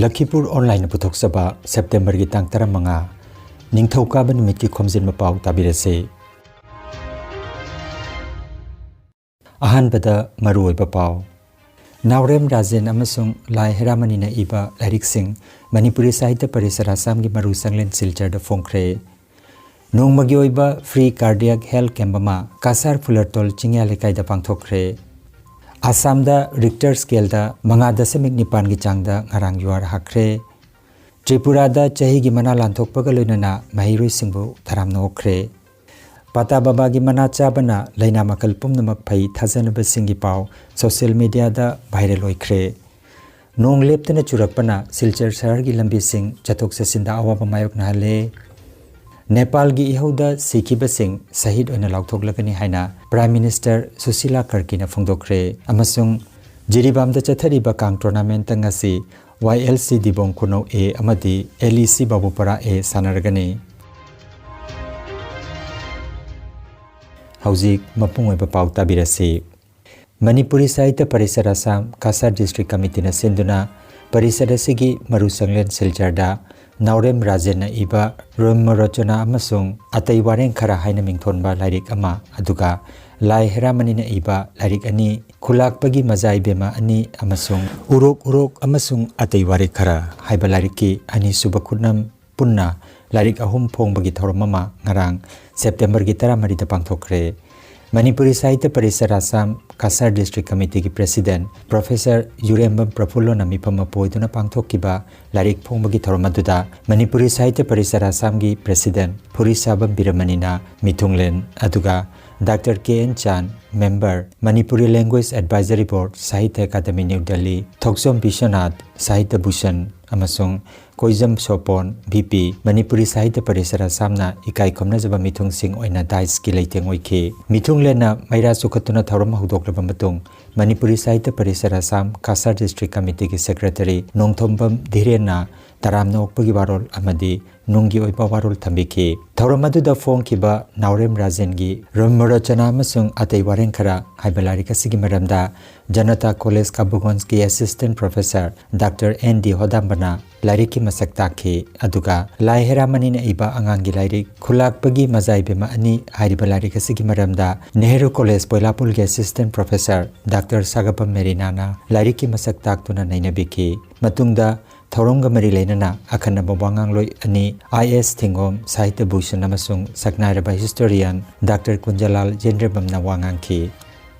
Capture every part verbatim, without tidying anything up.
ꯂꯈꯤꯄꯨꯔ ꯑꯣꯟꯂꯥꯏꯟꯅ ꯄꯨꯊꯣꯛꯆꯕ ꯁꯦꯞꯇꯦꯝꯕꯔꯒꯤ ꯇꯥꯡ ꯇꯔꯥꯃꯉꯥ, ꯅꯤꯡꯊꯧꯀꯥꯕ ꯅꯨꯃꯤꯠꯀꯤ ꯈꯣꯝꯖꯤꯟꯕ ꯄꯥꯎ ꯇꯥꯕꯤꯔꯁꯤ꯫ ꯑꯍꯥꯟꯕꯗ ꯃꯔꯨꯑꯣꯏꯕ ꯄꯥꯎ꯫ ꯅꯥꯎꯔꯦꯝ ꯔꯥꯖꯦꯟ ꯑꯃꯁꯨꯡ ꯂꯥꯏ ꯍꯦꯔꯥꯃꯅꯤꯅ ꯏꯕ ꯂꯥꯏꯔꯤꯛꯁꯤꯡ ꯃꯅꯤꯄꯨꯔꯤ ꯁꯥꯍꯤꯇ꯭ꯌ ꯄꯔꯤꯁꯔ ꯑꯁꯥꯝꯒꯤ ꯃꯔꯨ ꯆꯪꯂꯦꯟ ꯁꯤꯜꯆꯔꯗ ꯐꯣꯡꯈ꯭ꯔꯦ꯫ ꯅꯣꯡꯃꯒꯤ ꯑꯣꯏꯕ free cardiac health camp ꯑꯃ ꯀꯁꯥꯔ ꯐꯨꯂꯔꯇꯣꯜ ꯆꯤꯡꯌꯥ ꯂꯩꯀꯥꯏꯗ ꯄꯥꯡꯊꯣꯛꯈ꯭ꯔꯦ꯫ ꯑꯁꯥꯝꯗ ꯔꯤꯛꯇꯔ ꯁ꯭ꯀꯦꯜꯗ ꯃꯉꯥ ꯗꯁꯃꯤꯛ ꯅꯤꯄꯥꯟꯒꯤ ꯆꯥꯡꯗ ꯉꯔꯥꯡ ꯌꯨꯍꯥꯔ ꯍꯥꯈ꯭ꯔꯦ꯫ ꯇ꯭ꯔꯤꯄꯨꯔꯥꯗ ꯆꯍꯤꯒꯤ ꯃꯅꯥ ꯂꯥꯟꯊꯣꯛꯄꯒ ꯂꯣꯏꯅꯅ ꯃꯍꯩꯔꯣꯏꯁꯤꯡꯕꯨ ꯇꯔꯥꯝꯅ ꯑꯣꯛꯈ꯭ꯔꯦ꯫ ꯄꯇꯥ ꯕꯥꯕꯥꯒꯤ ꯃꯅꯥ ꯆꯥꯕꯅ ꯂꯥꯏꯅꯥ ꯃꯈꯜ ꯄꯨꯝꯅꯃꯛ ꯐꯩ ꯊꯥꯖꯅꯕꯁꯤꯡꯒꯤ ꯄꯥꯎ ꯁꯣꯁꯤꯌꯦꯜ ꯃꯤꯗꯤꯌꯥꯗ ꯚꯥꯏꯔꯦꯜ ꯑꯣꯏꯈ꯭ꯔꯦ꯫ ꯅꯣꯡ ꯂꯦꯞꯇꯅ ꯆꯨꯔꯛꯄꯅ ꯁꯤꯜꯆꯔ ꯁꯍꯔꯒꯤ ꯂꯝꯕꯤꯁꯤꯡ ꯆꯠꯊꯣꯛ ꯆꯠꯁꯤꯟꯗ ꯑꯋꯥꯕ ꯃꯥꯌꯣꯛꯅꯍꯜꯂꯦ꯫ ꯅꯦꯄꯥꯜꯒꯤ ꯏꯍꯧꯗ ꯁꯤꯈꯤꯕꯁꯤꯡ ꯁꯍꯤꯗ ꯑꯣꯏꯅ ꯂꯥꯎꯊꯣꯛꯂꯒꯅꯤ ꯍꯥꯏꯅ ꯄ꯭ꯔꯥꯏꯝ ꯃꯤꯅꯤꯁꯇꯔ ꯁꯨꯁꯤꯂꯥ ꯀꯔꯀꯤꯅ ꯐꯣꯡꯗꯣꯛꯈ꯭ꯔꯦ꯫ ꯑꯃꯁꯨꯡ ꯖꯤꯔꯤꯕꯥꯝꯗ ꯆꯠꯊꯔꯤꯕ ꯀꯥꯡ ꯇꯣꯔꯅꯥꯃꯦꯟꯠꯇ ꯉꯁꯤ ꯋꯥꯏ ꯑꯦꯜ ꯁꯤ ꯗꯤꯕꯣꯡ ꯈꯨꯅꯧ ꯑꯦ ꯑꯃꯗꯤ ꯑꯦꯜ ꯏ ꯁꯤ ꯕꯥꯕꯨꯄꯔꯥ ꯑꯦ ꯁꯥꯟꯅꯔꯒꯅꯤ꯫ ꯍꯧꯖꯤꯛ ꯃꯄꯨꯡ ꯑꯣꯏꯕ ꯄꯥꯎ ꯇꯥꯕꯤꯔꯁꯤ꯫ ꯃꯅꯤꯄꯨꯔꯤ ꯁꯥꯍꯤꯇ꯭ꯌ ꯄꯔꯤꯁꯠ ꯑꯁꯥꯝ ꯀꯁꯥꯔ ꯗꯤꯁꯇ꯭ꯔꯤꯛ ꯀꯃꯤꯇꯤꯅ ꯁꯤꯟꯗꯨꯅ ꯄꯔꯤꯁꯠ ꯑꯁꯤꯒꯤ ꯃꯔꯨ ꯆꯪꯂꯦꯟ ꯁꯤꯜꯆꯔꯗ ꯅꯥꯎꯔꯦꯝ ꯔꯥꯖꯦꯟꯅ ꯏꯕ ꯔꯣꯝꯃ ꯔꯆꯅꯥ ꯑꯃꯁꯨꯡ ꯑꯇꯩ ꯋꯥꯔꯦꯡ ꯈꯔ ꯍꯥꯏꯅ ꯃꯤꯡꯊꯣꯟꯕ ꯂꯥꯏꯔꯤꯛ ꯑꯃ, ꯑꯗꯨꯒ ꯂꯥꯏ ꯍꯦꯔꯥꯃꯅꯤꯅ ꯏꯕ ꯂꯥꯏꯔꯤꯛ ꯑꯅꯤ, ꯈꯨꯂꯥꯛꯄꯒꯤ ꯃꯖꯥ ꯏꯕꯦꯝꯃ ꯑꯅꯤ ꯑꯃꯁꯨꯡ ꯎꯔꯣꯛ ꯎꯔꯣꯛ ꯑꯃꯁꯨꯡ ꯑꯇꯩ ꯋꯥꯔꯦ ꯈꯔ ꯍꯥꯏꯕ ꯂꯥꯏꯔꯤꯛꯀꯤ ꯑꯅꯤꯁꯨꯕ ꯈꯨꯠꯅꯝ ꯄꯨꯟꯅ ꯂꯥꯏꯔꯤꯛ ꯑꯍꯨꯝ ꯐꯣꯡꯕꯒꯤ ꯊꯧꯔꯝ ꯑꯃ ꯉꯔꯥꯡ ꯁꯦꯞꯇꯦꯝꯕꯔꯒꯤ ꯇꯔꯥꯃꯔꯤꯗ ꯄꯥꯡꯊꯣꯛꯈ꯭ꯔꯦ꯫ ꯃꯅꯤꯄꯨꯔꯤ ꯁꯥꯍꯤꯇ꯭ꯌ ꯄꯔꯤꯁꯠ ꯑꯁꯥꯝ ꯀꯁꯥꯔ ꯗꯤꯁꯇ꯭ꯔꯤꯛ ꯀꯃꯤꯇꯤꯒꯤ ꯄ꯭ꯔꯦꯁꯤꯗꯦꯟꯠ ꯄ꯭ꯔꯣꯐꯦꯁꯔ ꯌꯨꯔꯦꯝꯕꯝ ꯄ꯭ꯔꯐꯨꯜꯂꯣꯅ ꯃꯤꯐꯝ ꯑꯃ ꯄꯣꯏꯗꯨꯅ ꯄꯥꯡꯊꯣꯛꯈꯤꯕ ꯂꯥꯏꯔꯤꯛ ꯐꯣꯡꯕꯒꯤ ꯊꯧꯔꯝ ꯑꯗꯨꯗ ꯃꯅꯤꯄꯨꯔꯤ ꯁꯥꯍꯤꯇ꯭ꯌ ꯄꯔꯤꯁꯠ ꯑꯁꯥꯝꯒꯤ ꯄ꯭ꯔꯦꯁꯤꯗꯦꯟꯠ ꯐꯨꯔꯤꯁꯥꯕꯝ ꯕꯤꯔꯃꯅꯤꯅ ꯃꯤꯊꯨꯡꯂꯦꯟ, ꯑꯗꯨꯒ doctor K N Chan, member, Manipuri language advisory board, Sahitya Akademi, New Delhi, Thokchom Biswanath, Sahitya Bhushan, ꯑꯃꯁꯨꯡ ꯀꯣꯏꯖꯝ ꯁꯣꯄꯣꯟ, ꯚꯤ ꯄꯤ, ꯃꯅꯤꯄꯨꯔꯤ ꯁꯥꯍꯤꯇ꯭ꯌ ꯄꯔꯤꯁꯠ ꯑꯁꯥꯝꯅ ꯏꯀꯥꯏ ꯈꯨꯝꯅꯖꯕ ꯃꯤꯊꯨꯡꯁꯤꯡ ꯑꯣꯏꯅ ꯗꯥꯏꯁꯀꯤ ꯂꯩꯇꯦꯡ ꯑꯣꯏꯈꯤ꯫ ꯃꯤꯊꯨꯡꯂꯦꯟꯅ ꯃꯩꯔꯥ ꯆꯨꯈꯠꯇꯨꯅ ꯊꯧꯔꯝ ꯍꯧꯗꯣꯛꯂꯕ ꯃꯇꯨꯡ, ꯃꯅꯤꯄꯨꯔꯤ ꯁꯥꯍꯤꯇ꯭ꯌ ꯄꯔꯤꯁꯠ ꯑꯁꯥꯝ ꯀꯁꯥꯔ ꯗꯤꯁꯇ꯭ꯔꯤꯛ ꯀꯃꯤꯇꯤꯒꯤ ꯁꯦꯀ꯭ꯔꯦꯇꯔꯤ ꯅꯣꯡꯊꯣꯝꯕꯝ ꯙꯤꯔꯦꯟꯅ ꯇꯔꯥꯝꯅ ꯑꯣꯛꯄꯒꯤ ꯋꯥꯔꯣꯜ ꯑꯃꯗꯤ ꯅꯨꯡꯒꯤ ꯑꯣꯏꯕ ꯋꯥꯔꯣꯜ ꯊꯝꯕꯤꯈꯤ꯫ ꯊꯧꯔꯝ ꯑꯗꯨꯗ ꯐꯣꯡꯈꯤꯕ ꯅꯥꯎꯔꯦꯝ ꯔꯥꯖꯦꯟꯒꯤ ꯔꯣꯃꯔꯣꯆꯅꯥ ꯑꯃꯁꯨꯡ ꯑꯇꯩ ꯋꯥꯔꯦꯡ ꯈꯔ ꯍꯥꯏꯕ ꯂꯥꯏꯔꯤꯛ ꯑꯁꯤꯒꯤ ꯃꯔꯝꯗ ꯖꯅꯇꯥ ꯀꯣꯂꯦꯖ ꯀꯥꯕꯨꯒꯣꯟꯁꯀꯤ assistant professor Doctor N D ꯍꯣꯗꯥꯝꯕꯅ ꯂꯥꯏꯔꯤꯛꯀꯤ ꯃꯁꯛ ꯇꯥꯛꯈꯤ꯫ ꯑꯗꯨꯒ ꯂꯥꯏ ꯍꯦꯔꯥꯃꯅꯤꯅ ꯏꯕ ꯑꯉꯥꯡꯒꯤ ꯂꯥꯏꯔꯤꯛ ꯈꯨꯂꯥꯛꯄꯒꯤ ꯃꯖꯥꯏꯕꯦꯝꯃ ꯑꯅꯤ ꯍꯥꯏꯔꯤꯕ ꯂꯥꯏꯔꯤꯛ ꯑꯁꯤꯒꯤ ꯃꯔꯝꯗ ꯅꯦꯍꯔꯨ ꯀꯣꯂꯦꯖ ꯄꯣꯏꯂꯥꯄꯨꯜꯒꯤ assistant professor Doctor ꯁꯥꯒꯕꯝ ꯃꯦꯔꯤꯅꯥꯅ ꯂꯥꯏꯔꯤꯛꯀꯤ ꯃꯁꯛ ꯇꯥꯛꯇꯨꯅ ꯅꯩꯅꯕꯤꯈꯤ꯫ ꯃꯇꯨꯡꯗ ꯊꯧꯔꯝꯒ ꯃꯔꯤ ꯂꯩꯅꯅ ꯑꯈꯟꯅꯕ ꯋꯥꯉꯥꯡꯂꯣꯏ ꯑꯅꯤ, ꯑꯥꯏ ꯑꯦꯁ ꯊꯤꯡꯒꯣꯝ, ꯁꯥꯍꯤꯇ꯭ꯌ ꯚꯨꯁꯟ ꯑꯃꯁꯨꯡ ꯁꯛꯅꯥꯏꯔꯕ historian Doctor ꯀꯨꯟꯖꯂꯥꯜ ꯖꯦꯟꯗ꯭ꯔꯕꯝꯅ ꯋꯥ ꯉꯥꯡꯈꯤ꯫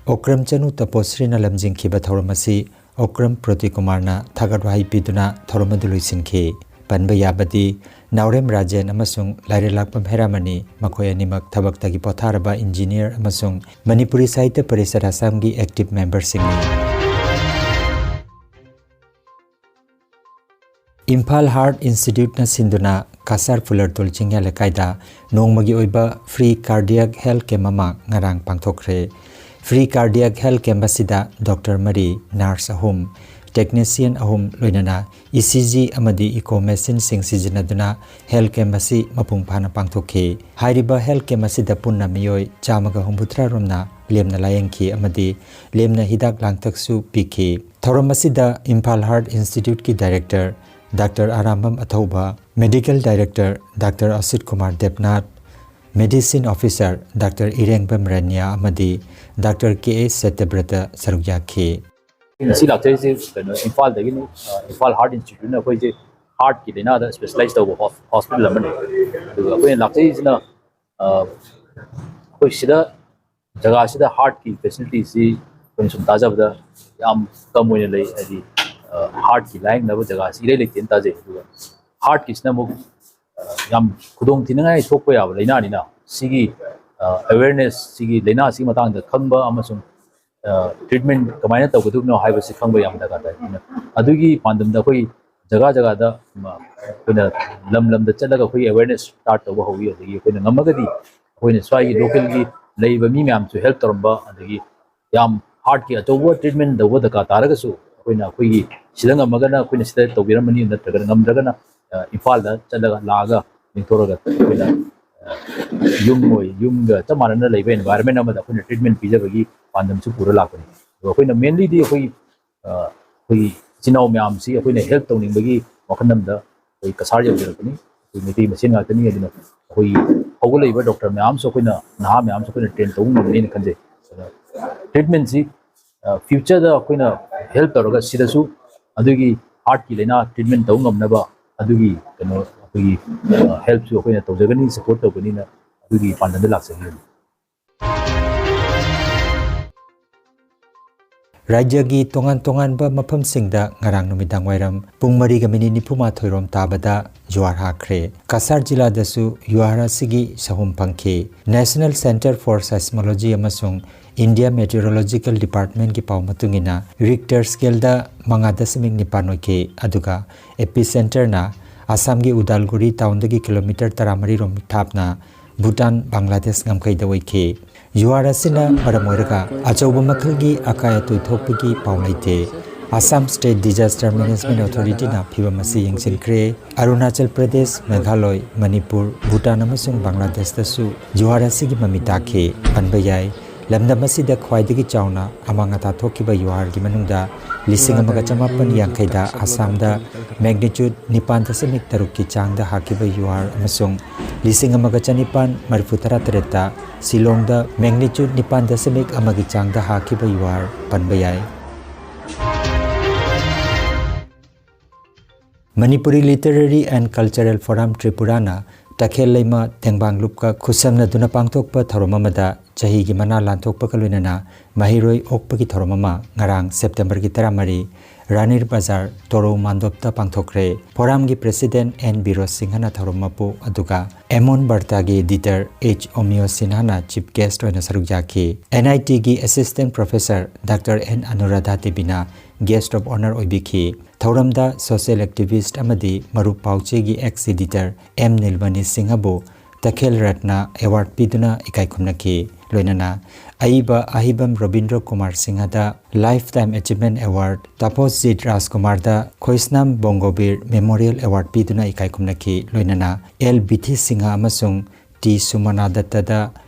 ꯑꯣꯀ꯭ꯔꯝ ꯆꯅꯨ ꯇꯄꯣꯁ꯭ꯔꯤꯅ ꯂꯝꯖꯤꯡꯈꯤꯕ ꯊꯧꯔꯝ ꯑꯁꯤ ꯑꯣꯀ꯭ꯔꯝ ꯄ꯭ꯔꯣꯇꯤꯀꯨꯃꯥꯔꯅ ꯊꯥꯒꯠ ꯋꯥꯍꯩ ꯄꯤꯗꯨꯅ ꯊꯧꯔꯝ ꯑꯗꯨ ꯂꯣꯏꯁꯤꯟꯈꯤ꯫ ꯄꯟꯕ ꯌꯥꯕꯗꯤ, ꯅꯥꯎꯔꯦꯝ ꯔꯥꯖꯦꯟ ꯑꯃꯁꯨꯡ ꯂꯥꯏꯔꯦꯜꯂꯥꯛꯄꯝ ꯍꯦꯔꯥꯃꯅꯤ, ꯃꯈꯣꯏ ꯑꯅꯤꯃꯛ ꯊꯕꯛꯇꯒꯤ ꯄꯣꯊꯥꯔꯕ engineer ꯑꯃꯁꯨꯡ ꯃꯅꯤꯄꯨꯔꯤ ꯁꯥꯍꯤꯇ꯭ꯌ ꯄꯔꯤꯁꯠ ꯑꯁꯥꯝꯒꯤ active memberꯁꯤꯡꯅꯤ꯫ ꯏꯝꯐꯥꯜ ꯍꯥꯔꯠ ꯏꯟꯁꯇꯤꯇ꯭ꯌꯨꯠꯅ ꯁꯤꯟꯗꯨꯅ ꯀꯁꯥꯔ ꯐꯨꯂꯔꯇꯣꯜ ꯆꯤꯡꯌꯥ ꯂꯩꯀꯥꯏꯗ ꯅꯣꯡꯃꯒꯤ ꯑꯣꯏꯕ free cardiac health camp ꯑꯃ ꯉꯔꯥꯡ ꯄꯥꯡꯊꯣꯛꯈ꯭ꯔꯦ꯫ Free cardiac health camp ꯑꯁꯤꯗ ꯗꯣꯛꯇꯔ ꯃꯔꯤ, ꯅꯔꯁ ꯑꯍꯨꯝ, ꯇꯦꯛꯅꯤꯁꯤꯌꯟ ꯑꯍꯨꯝ, ꯂꯣꯏꯅꯅ ꯏ ꯁꯤ ꯖꯤ ꯑꯃꯗꯤ ꯏꯀꯣ ꯃꯦꯁꯤꯟꯁꯤꯡ ꯁꯤꯖꯤꯟꯅꯗꯨꯅ health camp ꯑꯁꯤ ꯃꯄꯨꯡ ꯐꯥꯅ ꯄꯥꯡꯊꯣꯛꯈꯤ꯫ ꯍꯥꯏꯔꯤꯕ health camp ꯑꯁꯤꯗ ꯄꯨꯟꯅ ꯃꯤꯑꯣꯏ ꯆꯥꯝꯃꯒ ꯍꯨꯝꯐꯨꯇꯔꯥ ꯔꯣꯝꯅ ꯂꯦꯝꯅ ꯂꯥꯌꯦꯡꯈꯤ ꯑꯃꯗꯤ ꯂꯦꯝꯅ ꯍꯤꯗꯥꯛ ꯂꯥꯡꯊꯛꯁꯨ ꯄꯤꯈꯤ꯫ ꯊꯧꯔꯝ ꯑꯁꯤꯗ ꯏꯝꯐꯥꯜ ꯍꯥꯔꯠ ꯏꯟꯁꯇꯤꯇ꯭ꯌꯨꯠꯀꯤ director doctor Arambam Athouba, medical director doctor Asit Kumar Debnath, medicine officer doctor Irengbam Ranya ꯑꯃꯗꯤ ꯗꯥꯛꯇꯔ ꯀꯦ ꯑꯦꯁ ꯁꯇ꯭ꯌꯕ꯭ꯔꯇ ꯁꯔꯨꯛ ꯌꯥꯈꯤ꯫ ꯉꯁꯤ ꯂꯥꯛꯆꯔꯤꯁꯦ ꯀꯩꯅꯣ, ꯏꯝꯐꯥꯜꯗꯒꯤꯅꯤ꯫ ꯑ, ꯏꯝꯐꯥꯜ ꯍꯥꯔꯠ ꯏꯟꯁꯇꯤꯇ꯭ꯌꯨꯠꯅ ꯑꯩꯈꯣꯏꯁꯦ ꯍꯥꯔꯠꯀꯤ ꯂꯥꯏꯅꯥꯗ ꯁ꯭ꯄꯦꯁꯤꯌꯦꯂꯥꯏꯁ ꯇꯧꯕ ꯍꯣꯁ-, ꯍꯣꯁꯄꯤꯇꯥꯜ ꯑꯃꯅꯤ꯫ ꯑꯗꯨꯒ ꯑꯩꯈꯣꯏꯅ ꯂꯥꯛꯆꯔꯤꯁꯤꯅ, ꯑ, ꯑꯩꯈꯣꯏ ꯁꯤꯗ ꯖꯒꯥꯁꯤꯗ ꯍꯥꯔꯠꯀꯤ ꯐꯦꯁꯤꯂꯤꯇꯤꯁꯤ ꯑꯩꯈꯣꯏꯅ ꯁꯨꯝ ꯇꯥꯖꯕꯗ ꯌꯥꯝ ꯀꯝ ꯑꯣꯏꯅ ꯂꯩ, ꯍꯥꯏꯗꯤ, ꯑ, ꯍꯥꯔꯠꯀꯤ ꯂꯥꯌꯦꯡꯅꯕ ꯖꯒꯥꯁꯤ ꯏꯔꯩ ꯂꯩꯇꯦꯅ ꯇꯥꯖꯩ꯫ ꯑꯗꯨꯒ ꯍꯥꯔꯠꯀꯤꯁꯤꯅ ꯑꯃꯨꯛ, ꯑ, ꯌꯥꯝ ꯈꯨꯗꯣꯡ ꯊꯤꯅꯤꯡꯉꯥꯏ ꯊꯣꯛꯄ ꯌꯥꯕ ꯂꯥꯏꯅꯥꯅꯤꯅ, ꯁꯤꯒꯤ, ꯑ, ꯑꯦꯋꯦꯔꯅꯦꯁ, ꯁꯤꯒꯤ ꯂꯥꯏꯅꯥꯁꯤꯒꯤ ꯃꯇꯥꯡꯗ ꯈꯪꯕ ꯑꯃꯁꯨꯡ, ꯑ, ꯇ꯭ꯔꯤꯠꯃꯦꯟ ꯀꯃꯥꯏꯅ ꯇꯧꯒꯗꯕꯅꯣ ꯍꯥꯏꯕꯁꯤ ꯈꯪꯕ ꯌꯥꯝ ꯗꯔꯀꯥꯔ ꯇꯥꯏ꯫ ꯑꯗꯨꯅ ꯑꯗꯨꯒꯤ ꯄꯥꯟꯗꯝꯗ ꯑꯩꯈꯣꯏ ꯖꯒꯥ ꯖꯒꯥꯗ, ꯃ, ꯑꯩꯈꯣꯏꯅ ꯂꯝ ꯂꯝꯗ ꯆꯠꯂꯒ ꯑꯩꯈꯣꯏ ꯑꯦꯋꯦꯔꯅꯦꯁ ꯁ꯭ꯇꯥꯔꯠ ꯇꯧꯕ ꯍꯧꯋꯤ꯫ ꯑꯗꯒꯤ ꯑꯩꯈꯣꯏꯅ ꯉꯝꯃꯒꯗꯤ ꯑꯩꯈꯣꯏꯅ ꯁ꯭ꯋꯥꯏꯒꯤ ꯂꯣꯀꯦꯜꯒꯤ ꯂꯩꯔꯤꯕ ꯃꯤ ꯃꯌꯥꯝꯁꯨ ꯍꯦꯜꯞ ꯇꯧꯔꯝꯕ, ꯑꯗꯒꯤ ꯌꯥꯝ ꯍꯥꯔꯠꯀꯤ ꯑꯆꯧꯕ ꯇ꯭ꯔꯤꯠꯃꯦꯟ ꯇꯧꯕ ꯗꯔꯀꯥꯔ ꯇꯥꯔꯒꯁꯨ ꯑꯩꯈꯣꯏꯅ ꯑꯩꯈꯣꯏꯒꯤ ꯁꯤꯗ ꯉꯝꯃꯒꯅ ꯑꯩꯈꯣꯏꯅ ꯁꯤꯗ ꯇꯧꯕꯤꯔꯝꯃꯅꯤ, ꯅꯠꯇ꯭ꯔꯒꯅ ꯉꯝꯗ꯭ꯔꯒꯅ ꯏꯝꯐꯥꯜꯗ ꯆꯠꯂꯒ ꯂꯥꯛꯑꯒ ꯂꯦꯡꯊꯣꯔꯒ ꯑꯩꯈꯣꯏꯅ ꯌꯨꯝ ꯑꯣꯏ ꯌꯨꯝꯒ ꯆꯞ ꯃꯥꯟꯅꯅ ꯂꯩꯕ environment ꯑꯃꯗ ꯑꯩꯈꯣꯏꯅ treatment ꯄꯤꯖꯕꯒꯤ ꯄꯥꯟꯗꯝꯁꯨ ꯄꯨꯔ ꯂꯥꯛꯄꯅꯤ꯫ ꯑꯗꯣ ꯑꯩꯈꯣꯏꯅ mainlyꯗꯤ ꯑꯩꯈꯣꯏ ꯑꯩꯈꯣꯏꯒꯤ ꯏꯆꯤꯟ ꯏꯅꯥꯎ ꯃꯌꯥꯝꯁꯤ ꯑꯩꯈꯣꯏꯅ help ꯇꯧꯅꯤꯡꯕꯒꯤ ꯋꯥꯈꯜ ꯑꯃꯗ ꯑꯩꯈꯣꯏ ꯀꯁꯥꯔ ꯌꯧꯖꯔꯛꯄꯅꯤ꯫ ꯑꯩꯈꯣꯏ ꯃꯩꯇꯩ ꯃꯁꯦꯟ ꯉꯥꯛꯇꯅꯤ꯫ ꯑꯗꯨꯅ ꯑꯩꯈꯣꯏꯒꯤ ꯍꯧꯒꯠꯂꯛꯏꯕ doctor ꯃꯌꯥꯝꯁꯨ ꯑꯩꯈꯣꯏꯅ ꯅꯍꯥ ꯃꯌꯥꯝꯁꯨ ꯑꯩꯈꯣꯏꯅ train ꯇꯧꯕ ꯉꯝꯒꯅꯤꯅ ꯈꯟꯖꯩ꯫ ꯑꯗꯨꯅ treatmentꯁꯤ futureꯗ ꯑꯩꯈꯣꯏꯅ help ꯇꯧꯔꯒ ꯁꯤꯗꯁꯨ ꯑꯗꯨꯒꯤ heartꯀꯤ ꯂꯥꯏꯅꯥ treatment ꯇꯧꯕ ꯉꯝꯅꯕ ꯑꯗꯨꯒꯤ ꯀꯩꯅꯣ ꯑꯩꯈꯣꯏꯒꯤ helpꯁꯨ ꯑꯩꯈꯣꯏꯅ ꯇꯧꯖꯒꯅꯤ, support ꯇꯧꯒꯅꯤꯅ ꯑꯗꯨꯒꯤ ꯄꯥꯟꯗꯝꯗ ꯂꯥꯛꯆꯈꯤꯕꯅꯤ꯫ ꯔꯥꯖ꯭ꯌꯒꯤ ꯇꯣꯉꯥꯟ ꯇꯣꯉꯥꯟꯕ ꯃꯐꯝꯁꯤꯡꯗ ꯉꯔꯥꯡ ꯅꯨꯃꯤꯗꯥꯡ ꯋꯥꯏꯔꯝ ꯄꯨꯡ ꯃꯔꯤꯒ ꯃꯤꯅꯤꯠ ꯅꯤꯐꯨ ꯃꯥꯊꯣꯏ ꯔꯣꯝ ꯇꯥꯕꯗ ꯖꯨꯋꯥꯔ ꯍꯥꯈ꯭ꯔꯦ꯫ ꯀꯁꯥꯔ ꯖꯤꯂꯥꯗꯁꯨ ꯖꯨꯋꯥꯔ ꯑꯁꯤꯒꯤ ꯁꯍꯨꯝ ꯐꯪꯈꯤ꯫ National Centre for Seismology ꯑꯃꯁꯨꯡ India Meteorological Departmentꯀꯤ ꯄꯥꯎ ꯃꯇꯨꯡ ꯏꯟꯅ Richter scaleꯗ ꯃꯉꯥ ꯗꯁꯃꯤꯛ ꯅꯤꯄꯥꯟ ꯑꯣꯏꯈꯤ꯫ ꯑꯗꯨꯒ epicenterꯅ ꯑꯁꯥꯝꯒꯤ ꯎꯗꯥꯜꯒꯨꯔꯤ townꯗꯒꯤ kilometre ꯇꯔꯥꯃꯔꯤ ꯔꯣꯝ ꯊꯥꯞꯅ ꯚꯨꯇꯥꯟ ꯕꯪꯒ꯭ꯂꯥꯗꯦꯁ ꯉꯝꯈꯩꯗ ꯑꯣꯏꯈꯤ꯫ ꯖꯨꯋꯥꯔ ꯑꯁꯤꯅ ꯃꯔꯝ ꯑꯣꯏꯔꯒ ꯑꯆꯧꯕ ꯃꯈꯜꯒꯤ ꯑꯀꯥꯏ ꯑꯇꯣꯏ ꯊꯣꯛꯄꯒꯤ ꯄꯥꯎ ꯂꯩꯇꯦ꯫ Assam State Disaster Management Authorityꯅ ꯐꯤꯚꯝ ꯑꯁꯤ ꯌꯦꯡꯁꯤꯟꯈ꯭ꯔꯦ꯫ ꯑꯔꯨꯅꯥꯆꯜ ꯄ꯭ꯔꯗꯦꯁ, ꯃꯦꯘꯥꯂꯣꯏ, ꯃꯅꯤꯄꯨꯔ, ꯚꯨꯇꯥꯟ ꯑꯃꯁꯨꯡ ꯕꯪꯒ꯭ꯂꯥꯗꯦꯁꯇꯁꯨ ꯖꯨꯋꯥꯔ ꯑꯁꯤꯒꯤ ꯃꯃꯤ ꯇꯥꯈꯤ꯫ ꯄꯟꯕ ꯌꯥꯏ, ꯂꯝꯗꯝ ꯑꯁꯤꯗ ꯈ꯭ꯋꯥꯏꯗꯒꯤ ꯆꯥꯎꯅ ꯑꯃꯥꯡ ꯑꯇꯥ ꯊꯣꯛꯈꯤꯕ ꯖꯨꯋꯥꯔꯒꯤ ꯃꯅꯨꯡꯗ ꯂꯤꯁꯤꯡ ꯑꯃꯒ ꯆꯃꯥꯄꯟ ꯌꯥꯡꯈꯩꯗ ꯑꯁꯥꯝꯗ magnitude ꯅꯤꯄꯥꯟ ꯗꯁꯃꯤꯛ ꯇꯔꯨꯛꯀꯤ ꯆꯥꯡꯗ ꯍꯥꯈꯤꯕ ꯖꯨꯋꯥꯔ ꯑꯃꯁꯨꯡ ꯂꯤꯁꯤꯡ ꯑꯃꯒ ꯆꯅꯤꯄꯥꯟ ꯃꯔꯤꯐꯨ ꯇꯔꯥ ꯇꯔꯦꯠꯇ ꯁꯤꯂꯣꯡꯗ magnitude ꯅꯤꯄꯥꯟ ꯗꯁꯃꯤꯛ ꯑꯃꯒꯤ ꯆꯥꯡꯗ ꯍꯥꯈꯤꯕ ꯖꯨꯋꯥꯔ ꯄꯟꯕ ꯌꯥꯏ꯫ Manipuri Literary and Cultural Forum Tripuraꯅ ꯇꯈꯦꯜ ꯂꯩꯃ ꯇꯦꯡꯕꯥꯡ ꯂꯨꯞꯀ ꯈꯨꯠꯁꯝꯅꯗꯨꯅ ꯄꯥꯡꯊꯣꯛꯄ ꯊꯧꯔꯝ ꯑꯃꯗ ꯆꯍꯤꯒꯤ ꯃꯅꯥ ꯂꯥꯟꯊꯣꯛꯄꯒ ꯂꯣꯏꯅꯅ ꯃꯍꯩꯔꯣꯏ ꯑꯣꯛꯄꯒꯤ ꯊꯧꯔꯝ ꯑꯃ ꯉꯔꯥꯡ Septemberꯒꯤ ꯇꯔꯥꯃꯔꯤ ꯔꯥꯅꯤꯔ ꯕꯖꯥꯔ ꯇꯣꯔꯧ ꯃꯥꯟꯗꯣꯞꯇ ꯄꯥꯡꯊꯣꯛꯈ꯭ꯔꯦ꯫ Forumꯒꯤ President N ꯕꯤꯔꯣꯖ ꯁꯤꯡꯍꯅ ꯊꯧꯔꯝ ꯃꯄꯨ ꯑꯗꯨꯒ ꯑꯦꯃꯣꯟ ꯕꯔꯇꯥꯒꯤ editor H ꯑꯣꯃꯤꯌꯣ ꯁꯤꯟꯍꯥꯅ chief guest ꯑꯣꯏꯅ ꯁꯔꯨꯛ ꯌꯥꯈꯤ꯫ NITꯒꯤ Assistant Professor Doctor N ꯑꯅꯨꯔꯥꯙꯥ ꯗꯦꯕꯤꯅ guest of honour ꯑꯣꯏꯕꯤꯈꯤ꯫ ꯊꯧꯔꯝꯗ social activist ꯑꯃꯗꯤ ꯃꯔꯨꯞ ꯄꯥꯎꯆꯦꯒꯤ ex editor M ꯅꯤꯜꯃꯅꯤ ꯁꯤꯡꯍꯕꯨ ꯇꯈꯦꯜ ꯔꯠꯅ ꯑꯦꯋꯥꯔꯗ ꯄꯤꯗꯨꯅ ꯏꯀꯥꯏ ꯈꯨꯝꯅꯈꯤ꯫ ꯂꯣꯏꯅꯅ ꯑꯏꯕ ꯑꯍꯤꯕꯝ ꯔꯣꯕꯤꯟꯗ꯭ꯔ ꯀꯨꯃꯥꯔ ꯁꯤꯡꯍꯗ life time achievement award, Taposjit ꯔꯥꯖꯀꯨꯃꯥꯔꯗ ꯈꯣꯏꯁꯅꯥꯝ ꯕꯣꯡꯒꯣꯕꯤꯔ ꯃꯦꯃꯣꯔꯤꯌꯦꯜ ꯑꯦꯋꯥꯔꯗ ꯄꯤꯗꯨꯅ ꯏꯀꯥꯏ ꯈꯨꯝꯅꯈꯤ꯫ ꯂꯣꯏꯅꯅ ꯑꯦꯜ ꯕꯤꯊꯤ ꯁꯤꯡꯍ ꯑꯃꯁꯨꯡ ꯇꯤ ꯁꯨꯃꯅꯥ ꯗꯠꯇꯗ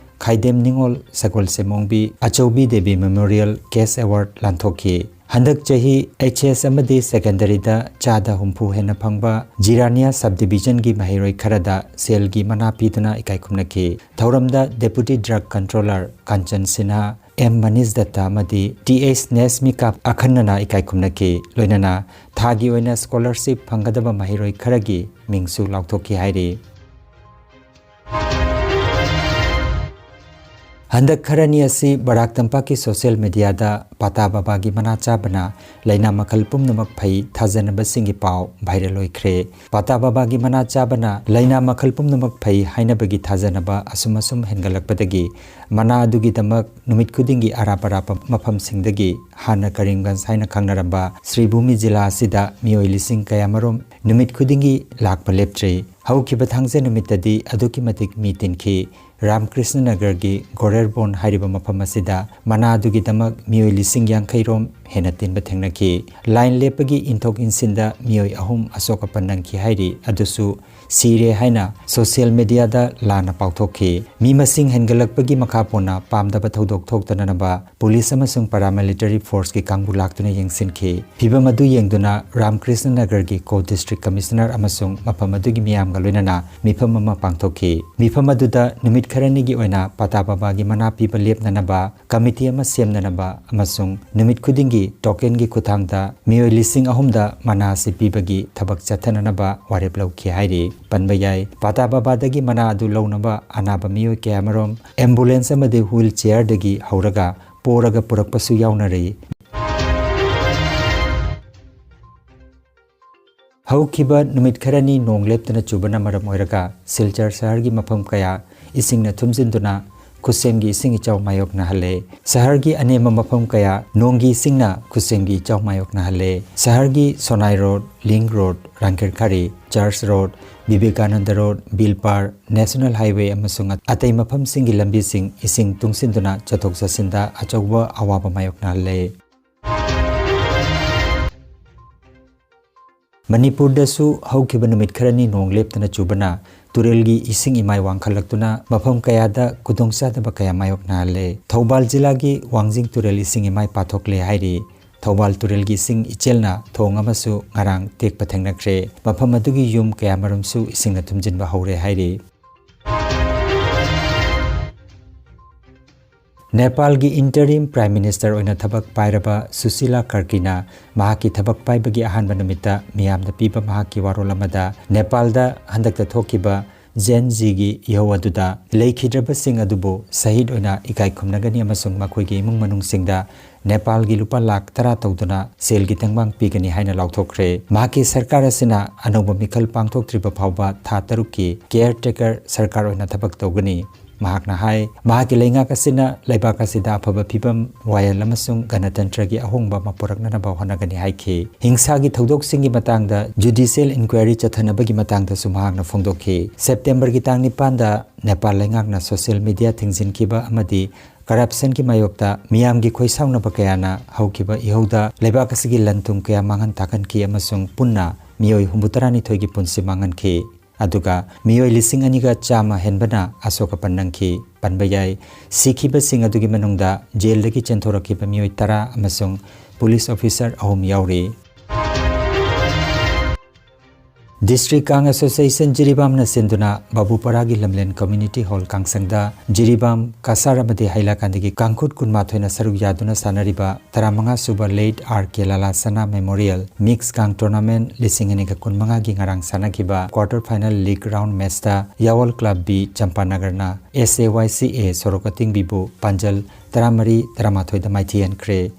ꯈꯥꯏꯗꯦꯝ ꯅꯤꯉꯣꯜ ꯁꯒꯣꯜꯁꯦꯝꯑꯣꯡꯕꯤ ꯑꯆꯧꯕꯤ ꯗꯦꯕꯤ ꯃꯦꯃꯣꯔꯤꯌꯦꯜ ꯀꯦꯁ ꯑꯦꯋꯥꯔꯗ ꯂꯥꯟꯊꯣꯛꯈꯤ꯫ ꯍꯟꯗꯛ ꯆꯍꯤ ꯑꯩꯆ ꯑꯦꯁ ꯑꯃꯗꯤ ꯁꯦꯀꯦꯟꯗꯔꯤꯗ ꯆꯥꯗ ꯍꯨꯝꯐꯨ ꯍꯦꯟꯅ ꯐꯪꯕ ꯖꯤꯔꯥꯅꯤꯌꯥ ꯁꯕ ꯗꯤꯕꯤꯖꯟꯒꯤ ꯃꯍꯩꯔꯣꯏ ꯈꯔꯗ ꯁꯦꯜꯒꯤ ꯃꯅꯥ ꯄꯤꯗꯨꯅ ꯏꯀꯥꯏ ꯈꯨꯝꯅꯈꯤ꯫ ꯊꯧꯔꯝꯗ ꯗꯦꯄꯨꯇꯤ ꯗ꯭ꯔꯒ ꯀꯟꯇ꯭ꯔꯣꯂꯔ ꯀꯥꯟꯆꯟ ꯁꯤꯟꯍ, ꯑꯦꯝ ꯃꯅꯤꯁ ꯗꯠꯇ ꯑꯃꯗꯤ ꯇꯤ ꯑꯩꯆ ꯅꯦꯁꯃꯤꯀꯥ ꯑꯈꯟꯅꯅ ꯏꯀꯥꯏ ꯈꯨꯝꯅꯈꯤ꯫ ꯂꯣꯏꯅꯅ ꯊꯥꯒꯤ ꯑꯣꯏꯅ ꯁ꯭ꯀꯣꯂꯔꯁꯤꯞ ꯐꯪꯒꯗꯕ ꯃꯍꯩꯔꯣꯏ ꯈꯔꯒꯤ ꯃꯤꯡꯁꯨ ꯂꯥꯎꯊꯣꯛꯈꯤ ꯍꯥꯏꯔꯤ꯫ ꯍꯟꯗꯛ ꯈꯔꯅꯤ ꯑꯁꯤ ꯕꯔꯥꯛ ꯇꯝꯄꯥꯛꯀꯤ ꯁꯣꯁꯤꯌꯦꯜ ꯃꯤꯗꯤꯌꯥꯗ ꯄꯥꯇꯥ ꯕꯥꯕꯥꯒꯤ ꯃꯅꯥ ꯆꯥꯕꯅ ꯂꯥꯏꯅꯥ ꯃꯈꯜ ꯄꯨꯝꯅꯃꯛ ꯐꯩ ꯊꯥꯖꯅꯕꯁꯤꯡꯒꯤ ꯄꯥꯎ ꯚꯥꯏꯔꯦꯜ ꯑꯣꯏꯈ꯭ꯔꯦ꯫ ꯄꯥꯇꯥ ꯕꯥꯕꯥꯒꯤ ꯃꯅꯥ ꯆꯥꯕꯅ ꯂꯥꯏꯅꯥ ꯃꯈꯜ ꯄꯨꯝꯅꯃꯛ ꯐꯩ ꯍꯥꯏꯅꯕꯒꯤ ꯊꯥꯖꯅꯕ ꯑꯁꯨꯝ ꯑꯁꯨꯝ ꯍꯦꯟꯒꯠꯂꯛꯄꯗꯒꯤ ꯃꯅꯥ ꯑꯗꯨꯒꯤꯗꯃꯛ ꯅꯨꯃꯤꯠ ꯈꯨꯗꯤꯡꯒꯤ ꯑꯔꯥꯞ ꯑꯔꯥꯞꯄ ꯃꯐꯝꯁꯤꯡꯗꯒꯤ, ꯍꯥꯟꯅ ꯀꯔꯤꯝꯒꯟꯖ ꯍꯥꯏꯅ ꯈꯪꯅꯔꯝꯕ ꯁ꯭ꯔꯤꯚꯨꯃꯤ ꯖꯤꯂꯥ ꯑꯁꯤꯗ ꯃꯤꯑꯣꯏ ꯂꯤꯁꯤꯡ ꯀꯌꯥꯃꯔꯨꯝ ꯅꯨꯃꯤꯠ ꯈꯨꯗꯤꯡꯒꯤ ꯂꯥꯛꯄ ꯂꯦꯞꯇ꯭ꯔꯤ꯫ ꯍꯧꯈꯤꯕ ꯊꯥꯡꯖ ꯅꯨꯃꯤꯠꯇꯗꯤ ꯑꯗꯨꯛꯀꯤ ꯃꯇꯤꯛ ꯃꯤ ꯇꯤꯟꯈꯤ꯫ ꯔꯥꯃꯀ꯭ꯔꯤꯁꯅ ꯅꯒꯔꯒꯤ ꯒꯣꯔꯦꯔꯕꯣꯟ ꯍꯥꯏꯔꯤꯕ ꯃꯐꯝ ꯑꯁꯤꯗ ꯃꯅꯥ ꯑꯗꯨꯒꯤꯗꯃꯛ ꯃꯤꯑꯣꯏ ꯂꯤꯁꯤꯡ ꯌꯥꯡꯈꯩ ꯔꯣꯝ ꯍꯦꯟꯅ ꯇꯤꯟꯕ ꯊꯦꯡꯅꯈꯤ꯫ ꯂꯥꯏꯟ ꯂꯦꯞꯄꯒꯤ ꯏꯟꯊꯣꯛ ꯏꯟꯁꯤꯟꯗ ꯃꯤꯑꯣꯏ ꯑꯍꯨꯝ ꯑꯁꯣꯛ ꯑꯄꯟ ꯅꯪꯈꯤ ꯍꯥꯏꯔꯤ꯫ ꯑꯗꯨꯁꯨ ꯁꯤꯔꯦ ꯍꯥꯏꯅ ꯁꯣꯁꯤꯌꯦꯜ ꯃꯤꯗꯤꯌꯥꯗ ꯂꯥꯟꯅ ꯄꯥꯎꯊꯣꯛꯈꯤ꯫ ꯃꯤ ꯃꯁꯤꯡ ꯍꯦꯟꯒꯠꯂꯛꯄꯒꯤ ꯃꯈꯥ ꯄꯣꯟꯅ ꯄꯥꯝꯗꯕ ꯊꯧꯗꯣꯛ ꯊꯣꯛꯇꯅꯅꯕ ꯄꯨꯂꯤꯁ ꯑꯃꯁꯨꯡ ꯄꯥꯔꯥꯃꯤꯂꯤꯇꯔꯤ ꯐꯣꯔꯁꯀꯤ ꯀꯥꯡꯕꯨ ꯂꯥꯛꯇꯨꯅ ꯌꯦꯡꯁꯤꯟꯈꯤ꯫ ꯐꯤꯚꯝ ꯑꯗꯨ ꯌꯦꯡꯗꯨꯅ ꯔꯥꯃꯀ꯭ꯔꯤꯁꯅ ꯅꯒꯔꯒꯤ ꯀꯣ ꯗꯤꯁꯇ꯭ꯔꯤꯛ ꯀꯃꯤꯁꯅꯔ ꯑꯃꯁꯨꯡ ꯃꯐꯝ ꯑꯗꯨꯒꯤ ꯃꯤꯌꯥꯝꯒ ꯂꯣꯏꯅꯅ ꯃꯤꯐꯝ ꯑꯃ ꯄꯥꯡꯊꯣꯛꯈꯤ꯫ ꯃꯤꯐꯝ ꯑꯗꯨꯗ ꯅꯨꯃꯤꯠ ꯈꯔꯅꯤꯒꯤ ꯑꯣꯏꯅ ꯄꯥꯇꯥ ꯕꯥꯕꯥꯒꯤ ꯃꯅꯥ ꯄꯤꯕ ꯂꯦꯞꯅꯅꯕ ꯀꯃꯤꯇꯤ ꯑꯃ ꯁꯦꯝꯅꯅꯕ ꯑꯃꯁꯨꯡ ꯅꯨꯃꯤꯠ ꯈꯨꯗꯤꯡꯒꯤ ꯇꯣꯀꯦꯟꯒꯤ ꯈꯨꯠꯊꯥꯡꯗ ꯃꯤꯑꯣꯏ ꯂꯤꯁꯤꯡ ꯑꯍꯨꯝꯗ ꯃꯅꯥ ꯑꯁꯤ ꯄꯤꯕꯒꯤ ꯊꯕꯛ ꯆꯠꯊꯅꯅꯕ ꯋꯥꯔꯦꯞ ꯂꯧꯈꯤ ꯍꯥꯏꯔꯤ꯫ ꯄꯟꯕ ꯌꯥꯏ, ꯄꯥꯇꯥ ꯕꯥꯕꯥꯗꯒꯤ ꯃꯅꯥ ꯑꯗꯨ ꯂꯧꯅꯕ ꯑꯅꯥꯕ ꯃꯤꯑꯣꯏ ꯀꯌꯥꯃꯔꯨꯝ ꯑꯦꯝꯕꯨꯂꯦꯟꯁ ꯑꯃꯗꯤ ꯍꯨꯏꯜ ꯆꯦꯌꯔꯗꯒꯤ ꯍꯧꯔꯒ ꯄꯣꯔꯒ ꯄꯨꯔꯛꯄꯁꯨ ꯌꯥꯎꯅꯔꯤ꯫ ꯍꯧꯈꯤꯕ ꯅꯨꯃꯤꯠ ꯈꯔꯅꯤ ꯅꯣꯡ ꯂꯦꯞꯇꯅ ꯆꯨꯕꯅ ꯃꯔꯝ ꯑꯣꯏꯔꯒ ꯁꯤꯜꯆꯔ ꯁꯍꯔꯒꯤ ꯃꯐꯝ ꯀꯌꯥ ꯏꯁꯤꯡꯅ ꯊꯨꯝꯖꯤꯟꯗꯨꯅ ꯈꯨꯠꯁꯦꯝꯒꯤ ꯏꯁꯤꯡ ꯏꯆꯥꯎ ꯃꯥꯌꯣꯛꯅꯍꯜꯂꯦ꯫ ꯁꯍꯔꯒꯤ ꯑꯅꯦꯝꯕ ꯃꯐꯝ ꯀꯌꯥ ꯅꯣꯡꯒꯤ ꯏꯁꯤꯡꯅ ꯈꯨꯠꯁꯦꯝꯒꯤ ꯏꯆꯥꯎ ꯃꯥꯌꯣꯛꯅꯍꯜꯂꯦ꯫ ꯁꯍꯔꯒꯤ ꯁꯣꯅꯥꯏ ꯔꯣꯗ, ꯂꯤꯡ ꯔꯣꯗ, ꯔꯥꯡꯀꯦꯔꯈꯥꯔꯤ, ꯆꯔꯆ road, Vivekananda road, ꯕꯤꯜꯄꯥꯔ, national highway ꯑꯃꯁꯨꯡ ꯑꯇꯩ ꯃꯐꯝꯁꯤꯡꯒꯤ ꯂꯝꯕꯤꯁꯤꯡ ꯏꯁꯤꯡ ꯇꯨꯡꯁꯤꯟꯗꯨꯅ ꯆꯠꯊꯣꯛ ꯆꯠꯁꯤꯟꯗ ꯑꯆꯧꯕ ꯑꯋꯥꯕ ꯃꯥꯌꯣꯛꯅꯍꯜꯂꯦ꯫ ꯃꯅꯤꯄꯨꯔꯗꯁꯨ ꯍꯧꯈꯤꯕ ꯅꯨꯃꯤꯠ ꯈꯔꯅꯤ ꯅꯣꯡ ꯂꯦꯞꯇꯅ ꯆꯨꯕꯅ ꯇꯨꯔꯦꯜꯒꯤ ꯏꯁꯤꯡ ꯏꯃꯥꯏ ꯋꯥꯡꯈꯠꯂꯛꯇꯨꯅ ꯃꯐꯝ ꯀꯌꯥꯗ ꯈꯨꯗꯣꯡꯆꯥꯗꯕ ꯀꯌꯥ ꯃꯥꯌꯣꯛꯅꯍꯜꯂꯦ꯫ ꯊꯧꯕꯥꯜ ꯖꯤꯂꯥꯒꯤ ꯋꯥꯡꯖꯤꯡ ꯇꯨꯔꯦꯜ ꯏꯁꯤꯡ ꯏꯃꯥꯏ ꯄꯥꯊꯣꯛꯂꯦ ꯍꯥꯏꯔꯤ꯫ ꯊꯧꯕꯥꯜ ꯇꯨꯔꯦꯜꯒꯤ ꯏꯁꯤꯡ ꯏꯆꯦꯜꯅ ꯊꯣꯡ ꯑꯃꯁꯨ ꯉꯔꯥꯡ ꯇꯦꯛꯄ ꯊꯦꯡꯅꯈ꯭ꯔꯦ꯫ ꯃꯐꯝ ꯑꯗꯨꯒꯤ ꯌꯨꯝ ꯀꯌꯥꯃꯔꯨꯝꯁꯨ ꯏꯁꯤꯡꯅ ꯊꯨꯝꯖꯤꯟꯕ ꯍꯧꯔꯦ ꯍꯥꯏꯔꯤ꯫ ꯅꯦꯄꯥꯜꯒꯤ interim prime minister ꯑꯣꯏꯅ ꯊꯕꯛ ꯄꯥꯏꯔꯕ ꯁꯨꯁꯤꯂꯥ ꯀꯔꯀꯤꯅ ꯃꯍꯥꯛꯀꯤ ꯊꯕꯛ ꯄꯥꯏꯕꯒꯤ ꯑꯍꯥꯟꯕ ꯅꯨꯃꯤꯠꯇ ꯃꯤꯌꯥꯝꯗ ꯄꯤꯕ ꯃꯍꯥꯛꯀꯤ ꯋꯥꯔꯣꯜ ꯑꯃꯗ ꯅꯦꯄꯥꯜꯗ ꯍꯟꯗꯛꯇ ꯊꯣꯛꯈꯤꯕ Gen Zꯒꯤ ꯏꯍꯧ ꯑꯗꯨꯗ ꯂꯩꯈꯤꯗ꯭ꯔꯕꯁꯤꯡ ꯑꯗꯨꯕꯨ ꯁꯍꯤꯗ ꯑꯣꯏꯅ ꯏꯀꯥꯏ ꯈꯨꯝꯅꯒꯅꯤ ꯑꯃꯁꯨꯡ ꯃꯈꯣꯏꯒꯤ ꯏꯃꯨꯡ ꯃꯅꯨꯡꯁꯤꯡꯗ ꯅꯦꯄꯥꯜꯒꯤ ꯂꯨꯄꯥ ꯂꯥꯈ ꯇꯔꯥ ꯇꯧꯗꯨꯅ ꯁꯦꯜꯒꯤ ꯇꯦꯡꯕꯥꯡ ꯄꯤꯒꯅꯤ ꯍꯥꯏꯅ ꯂꯥꯎꯊꯣꯛꯈ꯭ꯔꯦ꯫ ꯃꯍꯥꯛꯀꯤ ꯁꯔꯀꯥꯔ ꯑꯁꯤꯅ ꯑꯅꯧꯕ ꯃꯤꯈꯜ ꯄꯥꯡꯊꯣꯛꯇ꯭ꯔꯤꯕ ꯐꯥꯎꯕ ꯊꯥ ꯇꯔꯨꯛꯀꯤ caretaker ꯁꯔꯀꯥꯔ ꯑꯣꯏꯅ ꯊꯕꯛ ꯇꯧꯒꯅꯤ꯫ ꯃꯍꯥꯛꯅ ꯍꯥꯏ, ꯃꯍꯥꯛꯀꯤ ꯂꯩꯉꯥꯛ ꯑꯁꯤꯅ ꯂꯩꯕꯥꯛ ꯑꯁꯤꯗ ꯑꯐꯕ ꯐꯤꯕꯝ, ꯋꯥꯌꯦꯜ ꯑꯃꯁꯨꯡ ꯒꯅꯇꯟꯇ꯭ꯔꯒꯤ ꯑꯍꯣꯡꯕ ꯑꯃ ꯄꯨꯔꯛꯅꯅꯕ ꯍꯣꯠꯅꯒꯅꯤ ꯍꯥꯏꯈꯤ꯫ ꯍꯤꯡꯁꯥꯒꯤ ꯊꯧꯗꯣꯛꯁꯤꯡꯒꯤ ꯃꯇꯥꯡꯗ judicial inquiry ꯆꯠꯊꯅꯕꯒꯤ ꯃꯇꯥꯡꯗꯁꯨ ꯃꯍꯥꯛꯅ ꯐꯣꯡꯗꯣꯛꯈꯤ꯫ ꯁꯦꯞꯇꯦꯝꯕꯔꯒꯤ ꯇꯥꯡ ꯅꯤꯄꯥꯟꯗ ꯅꯦꯄꯥꯜ ꯂꯩꯉꯥꯛꯅ social media ꯊꯤꯡꯖꯤꯟꯈꯤꯕ ꯑꯃꯗꯤ corruptionꯒꯤ ꯃꯥꯌꯣꯛꯇ ꯃꯤꯌꯥꯝꯒꯤ ꯈꯣꯏꯁꯥꯎꯅꯕ ꯀꯌꯥꯅ ꯍꯧꯈꯤꯕ ꯏꯍꯧꯗ ꯂꯩꯕꯥꯛ ꯑꯁꯤꯒꯤ ꯂꯟ ꯊꯨꯝ ꯀꯌꯥ ꯃꯥꯡꯍꯟ ꯇꯥꯛꯍꯟꯈꯤ ꯑꯃꯁꯨꯡ ꯄꯨꯟꯅ ꯃꯤꯑꯣꯏ ꯍꯨꯝꯐꯨꯇꯔꯥꯅꯤꯊꯣꯏꯒꯤ ꯄꯨꯟꯁꯤ ꯃꯥꯡꯍꯟꯈꯤ꯫ ꯑꯗꯨꯒ ꯃꯤꯑꯣꯏ ꯂꯤꯁꯤꯡ ꯑꯅꯤꯒ ꯆꯥꯝꯃ ꯍꯦꯟꯕꯅ ꯑꯁꯣꯛ ꯑꯄꯟ ꯅꯪꯈꯤ꯫ ꯄꯟꯕ ꯌꯥꯏ, ꯁꯤꯈꯤꯕꯁꯤꯡ ꯑꯗꯨꯒꯤ ꯃꯅꯨꯡꯗ ꯖꯦꯜꯗꯒꯤ ꯆꯦꯟꯊꯣꯔꯛꯈꯤꯕ ꯃꯤꯑꯣꯏ ꯇꯔꯥ ꯑꯃꯁꯨꯡ police officer ꯑꯍꯨꯝ ꯌꯥꯎꯔꯤ꯫ District Kang Association ꯖꯤꯔꯤꯕꯥꯝꯅ ꯁꯤꯟꯗꯨꯅ ꯕꯥꯕꯨꯄꯥꯔꯥꯒꯤ ꯂꯝꯂꯦꯟ community hall ꯀꯥꯡꯁꯪꯗ ꯖꯤꯔꯤꯕꯥꯝ ꯀꯁꯥꯔ ꯑꯃꯗꯤ ꯍꯩꯂꯥꯀꯥꯟꯗꯒꯤ ꯀꯥꯡꯈꯨꯠ ꯀꯨꯟꯃꯥꯊꯣꯏꯅ ꯁꯔꯨꯛ ꯌꯥꯗꯨꯅ ꯁꯥꯟꯅꯔꯤꯕ ꯇꯔꯥꯃꯉꯥ ꯁꯨꯕ Late R K Lala Sana Memorial Mix Kang Tournament ꯂꯤꯁꯤꯡ ꯑꯅꯤꯒ ꯀꯨꯟꯃꯉꯥꯒꯤ ꯉꯔꯥꯡ ꯁꯥꯟꯅꯈꯤꯕ quarter final league round matchꯇ ꯌꯥꯋꯜ Club B ꯆꯝꯄꯥꯅꯒꯔꯅ S A Y C A ꯁꯣꯔꯣꯛ ꯑꯇꯤꯡꯕꯤꯕꯨ ꯄꯥꯟꯖꯜ ꯇꯔꯥꯃꯔꯤ ꯇꯔꯥꯃꯥꯊꯣꯏꯗ ꯃꯥꯏꯊꯤꯍꯟꯈ꯭ꯔꯦ꯫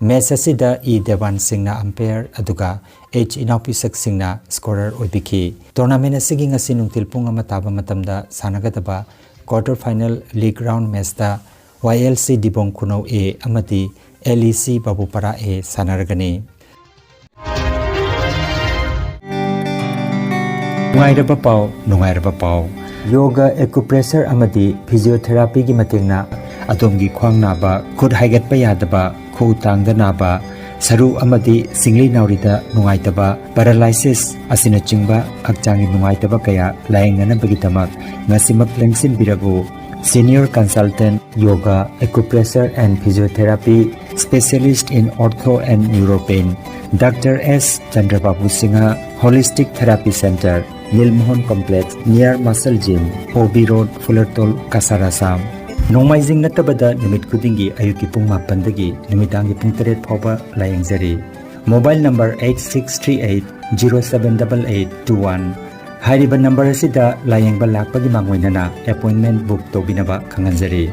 Match ꯑꯁꯤꯗ E ꯗꯦꯕꯥꯟ ꯁꯤꯡꯅ umpire ꯑꯗꯨꯒ H ꯏꯅꯥꯎꯄꯤꯁꯛ ꯁꯤꯡꯅ scorer ꯑꯣꯏꯕꯤꯈꯤ꯫ Tournament ꯑꯁꯤꯒꯤ ꯉꯁꯤ ꯅꯨꯡꯊꯤꯜ ꯄꯨꯡ ꯑꯃ ꯇꯥꯕ ꯃꯇꯝꯗ ꯁꯥꯟꯅꯒꯗꯕ quarter final league round matchꯇ Y L C ꯗꯤꯕꯣꯡ ꯈꯨꯅꯧ A ꯑꯃꯗꯤ L E C ꯕꯥꯕꯨꯄꯥꯔꯥ A ꯁꯥꯟꯅꯔꯒꯅꯤ꯫ ꯅꯨꯡꯉꯥꯏꯔꯕ ꯄꯥꯎ, ꯅꯨꯡꯉꯥꯏꯔꯕ ꯄꯥꯎ꯫ ꯌꯣꯒ, acupressure ꯑꯃꯗꯤ physiotherapyꯒꯤ ꯃꯇꯦꯡꯅ ꯑꯗꯣꯝꯒꯤ ꯈ꯭ꯋꯥꯡ ꯅꯥꯕ, ꯈꯨꯠ ꯍꯥꯏꯒꯠꯄ ꯌꯥꯗꯕ, ꯈꯨꯎ ꯇꯥꯡꯗ ꯅꯥꯕ, ꯁꯔꯨ ꯑꯃꯗꯤ ꯁꯤꯡꯂꯤ ꯅꯥꯎꯔꯤꯗ ꯅꯨꯡꯉꯥꯏꯇꯕ, paralysis ꯑꯁꯤꯅꯆꯤꯡꯕ ꯍꯛꯆꯥꯡꯒꯤ ꯅꯨꯡꯉꯥꯏꯇꯕ ꯀꯌꯥ ꯂꯥꯌꯦꯡꯅꯅꯕꯒꯤꯗꯃꯛ ꯉꯁꯤꯃꯛ ꯂꯦꯡꯁꯤꯟꯕꯤꯔꯒꯨ꯫ Senior Consultant Yoga, Acupressure and Physiotherapy, Specialist in Ortho and Neuropain, Doctor S Chandrababu Singha, Holistic Therapy Center, Lilmohon Complex, near Muscle Gym, O B Road, Fulertol, Cachar, Assam꯫ ꯅꯣꯡꯃꯥꯏꯖꯤꯡ ꯅꯠꯇꯕꯗ ꯅꯨꯃꯤꯠ ꯈꯨꯗꯤꯡꯒꯤ ꯑꯌꯨꯛꯀꯤ ꯄꯨꯡ ꯃꯥꯄꯟꯗꯒꯤ ꯅꯨꯃꯤꯗꯥꯡꯒꯤ ꯄꯨꯡ ꯇꯔꯦꯠ ꯐꯥꯎꯕ ꯂꯥꯌꯦꯡꯖꯔꯤ꯫ Mobile number eight six three eight zero seven double eight two one꯫ ꯍꯥꯏꯔꯤꯕ number ꯑꯁꯤꯗ ꯂꯥꯌꯦꯡꯕ ꯂꯥꯛꯄꯒꯤ ꯃꯥꯡꯑꯣꯏꯅꯅ appointment book ꯇꯧꯕꯤꯅꯕ ꯈꯪꯍꯟꯖꯔꯤ꯫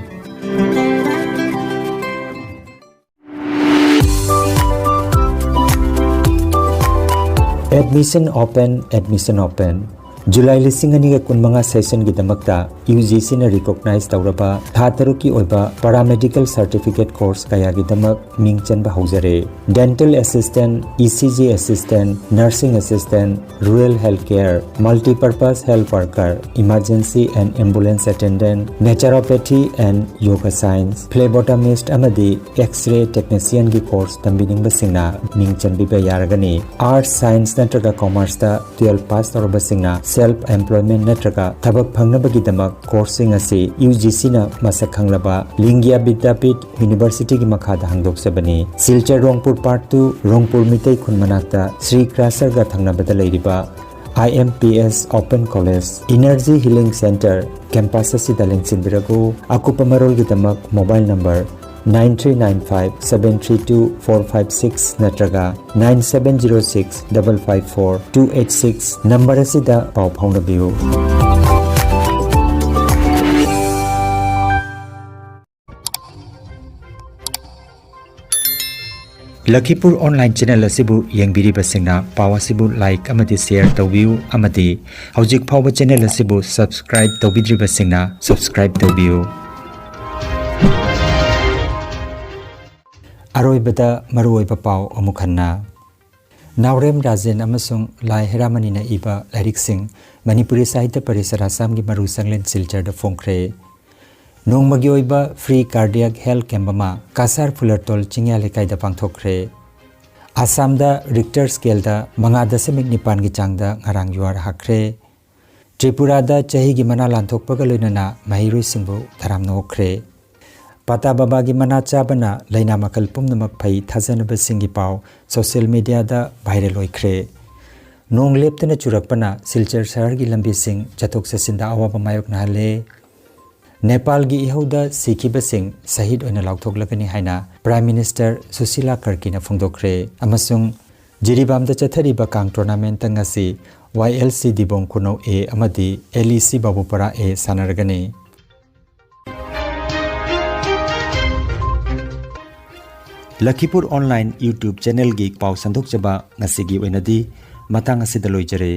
Admission open, admission open꯫ July ꯂꯤꯁꯤꯡ ꯑꯅꯤꯒ ꯀꯨꯟꯃꯉꯥ sessionꯒꯤꯗꯃꯛꯇ UGCꯅ recognize ꯇꯧꯔꯕ ꯊꯥ ꯇꯔꯨꯛꯀꯤ ꯑꯣꯏꯕ paramedical certificate course ꯀꯌꯥꯒꯤꯗꯃꯛ ꯃꯤꯡ ꯆꯟꯕ ꯍꯧꯖꯔꯦ꯫ Dental Assistant, ECG Assistant, Nursing Assistant, Rural Health Care, Multipurpose Health Worker, Emergency and Ambulance Attendant, Naturopathy and Yoga Science, Phlebotomist ꯑꯃꯗꯤ X-ray Technicianꯒꯤ course ꯇꯝꯕꯤꯅꯤꯡꯕꯁꯤꯡꯅ ꯃꯤꯡ ꯆꯟꯕꯤꯕ ꯌꯥꯔꯒꯅꯤ꯫ Arts, Science ꯅꯠꯇ꯭ꯔꯒ Commerceꯇ twelve pass ꯇꯧꯔꯕꯁꯤꯡꯅ self employment ꯅꯠꯇ꯭ꯔꯒ ꯊꯕꯛ ꯐꯪꯅꯕꯒꯤꯗꯃꯛ courseꯁꯤꯡ ꯑꯁꯤ UGCꯅ ꯃꯁꯛ ꯈꯪꯂꯕ ꯂꯤꯡꯒꯤꯌꯥ ꯕꯤꯗ꯭ꯌꯥꯄꯤꯊ Universityꯒꯤ ꯃꯈꯥꯗ ꯍꯥꯡꯗꯣꯛꯆꯕꯅꯤ꯫ ꯁꯤꯜꯆꯔ ꯔꯣꯡꯄꯨꯔ Part two, ꯔꯣꯡꯄꯨꯔ ꯃꯤꯇꯩ ꯈꯨꯟ ꯃꯅꯥꯛꯇ ꯁ꯭ꯔꯤ ꯀ꯭ꯔꯥꯁꯔꯒ ꯊꯪꯅꯕꯗ ꯂꯩꯔꯤꯕ IMPS Open College Energy Healing Center campus ꯑꯁꯤꯗ ꯂꯦꯡꯁꯤꯟꯕꯤꯔꯛꯎ꯫ ꯑꯀꯨꯞꯄ ꯃꯔꯣꯜꯒꯤꯗꯃꯛ mobile number nine three nine five seven three two four five six ꯅꯠꯇ꯭ꯔꯒ nine seven zero six double five four two eight six number ꯑꯁꯤꯗ ꯄꯥꯎ ꯐꯥꯎꯅꯕꯤꯌꯨ꯫ ꯂꯈꯤꯄꯨꯔ online channel ꯑꯁꯤꯕꯨ ꯌꯦꯡꯕꯤꯔꯤꯕꯁꯤꯡꯅ ꯄꯥꯎ ꯑꯁꯤꯕꯨ like ꯑꯃꯗꯤ share ꯇꯧꯕꯤꯌꯨ ꯑꯃꯗꯤ ꯍꯧꯖꯤꯛ ꯐꯥꯎꯕ ꯆꯦꯅꯦꯜ ꯑꯁꯤꯕꯨ ꯁꯕꯁꯀ꯭ꯔꯥꯏꯕ ꯇꯧꯕꯤꯗ꯭ꯔꯤꯕꯁꯤꯡꯅ ꯁꯕꯁꯀ꯭ꯔꯥꯏꯕ ꯇꯧꯕꯤꯌꯨ꯫ ꯑꯔꯣꯏꯕꯗ ꯃꯔꯨꯑꯣꯏꯕ ꯄꯥꯎ ꯑꯃꯨꯛ ꯍꯟꯅ꯫ ꯅꯥꯎꯔꯦꯝ ꯔꯥꯖꯦꯟ ꯑꯃꯁꯨꯡ ꯂꯥꯏ ꯍꯦꯔꯥꯃꯅꯤꯅ ꯏꯕ ꯂꯥꯏꯔꯤꯛꯁꯤꯡ ꯃꯅꯤꯄꯨꯔꯤ ꯁꯥꯍꯤꯇ꯭ꯌ ꯄꯔꯤꯁꯠ ꯑꯁꯥꯝꯒꯤ ꯃꯔꯨ ꯆꯪꯂꯦꯟ ꯁꯤꯜꯆꯔꯗ ꯐꯣꯡꯈ꯭ꯔꯦ꯫ ꯅꯣꯡꯃꯒꯤ ꯑꯣꯏꯕ ꯐ꯭ꯔꯤ ꯀꯥꯔꯗꯤꯌꯥꯛ ꯍꯦꯜꯊ ꯀꯦꯝꯞ ꯑꯃ ꯀꯥꯁꯥꯔ ꯐꯨꯂꯔꯇꯣꯜ ꯆꯤꯡꯌꯥ ꯂꯩꯀꯥꯏꯗ ꯄꯥꯡꯊꯣꯛꯈ꯭ꯔꯦ꯫ ꯑꯁꯥꯝꯗ ꯔꯤꯛꯇꯔ ꯁ꯭ꯀꯦꯜꯗ ꯃꯉꯥ ꯗꯁꯃꯤꯛ ꯅꯤꯄꯥꯟꯒꯤ ꯆꯥꯡꯗ ꯉꯔꯥꯡ ꯌꯨꯍꯥꯔ ꯍꯥꯈ꯭ꯔꯦ꯫ ꯇ꯭ꯔꯤꯄꯨꯔꯥꯗ ꯆꯍꯤꯒꯤ ꯃꯅꯥ ꯂꯥꯟꯊꯣꯛꯄꯒ ꯂꯣꯏꯅꯅ ꯃꯍꯩꯔꯣꯏꯁꯤꯡꯕꯨ ꯇꯔꯥꯝꯅ ꯑꯣꯛꯈ꯭ꯔꯦ꯫ ꯄꯥꯇꯥ ꯕꯥꯕꯥꯒꯤ ꯃꯅꯥ ꯆꯥꯕꯅ ꯂꯥꯏꯅꯥ ꯃꯈꯜ ꯄꯨꯝꯅꯃꯛ ꯐꯩ ꯊꯥꯖꯅꯕꯁꯤꯡꯒꯤ ꯄꯥꯎ ꯁꯣꯁꯤꯌꯦꯜ ꯃꯤꯗꯤꯌꯥꯗ ꯚꯥꯏꯔꯦꯜ ꯑꯣꯏꯈ꯭ꯔꯦ꯫ ꯅꯣꯡ ꯂꯦꯞꯇꯅ ꯆꯨꯔꯛꯄꯅ ꯁꯤꯜꯆꯔ ꯁꯍꯔꯒꯤ ꯂꯝꯕꯤꯁꯤꯡ ꯆꯠꯊꯣꯛ ꯆꯠꯁꯤꯟꯗ ꯑꯋꯥꯕ ꯃꯥꯌꯣꯛꯅꯍꯜꯂꯦ꯫ ꯅꯦꯄꯥꯜꯒꯤ ꯏꯍꯧꯗ ꯁꯤꯈꯤꯕꯁꯤꯡ ꯁꯍꯤꯗ ꯑꯣꯏꯅ ꯂꯥꯎꯊꯣꯛꯂꯒꯅꯤ ꯍꯥꯏꯅ ꯄ꯭ꯔꯥꯏꯝ ꯃꯤꯅꯤꯁꯇꯔ ꯁꯨꯁꯤꯂꯥ ꯀꯔꯀꯤꯅ ꯐꯣꯡꯗꯣꯛꯈ꯭ꯔꯦ꯫ ꯑꯃꯁꯨꯡ ꯖꯤꯔꯤꯕꯥꯝꯗ ꯆꯠꯊꯔꯤꯕ ꯀꯥꯡ ꯇꯣꯔꯅꯥꯃꯦꯟꯇ ꯉꯁꯤ ꯋꯥꯏ ꯑꯦꯜ ꯁꯤ ꯗꯤꯕꯣꯡ ꯈꯨꯅꯧ ꯑꯦ ꯑꯃꯗꯤ ꯑꯦꯜ ꯏ ꯁꯤ ꯕꯥꯕꯨꯄꯥꯔꯥ ꯑꯦ ꯁꯥꯟꯅꯔꯒꯅꯤ꯫ ꯂꯈꯤꯄꯨꯔ ꯑꯣꯟꯂꯥꯏꯟ YouTube ꯆꯦꯅꯦꯜꯒꯤ ꯄꯥꯎ ꯁꯟꯗꯣꯛꯆꯕ ꯉꯁꯤꯒꯤ ꯑꯣꯏꯅꯗꯤ ꯃꯇꯥꯡ ꯑꯁꯤꯗ ꯂꯣꯏꯖꯔꯦ꯫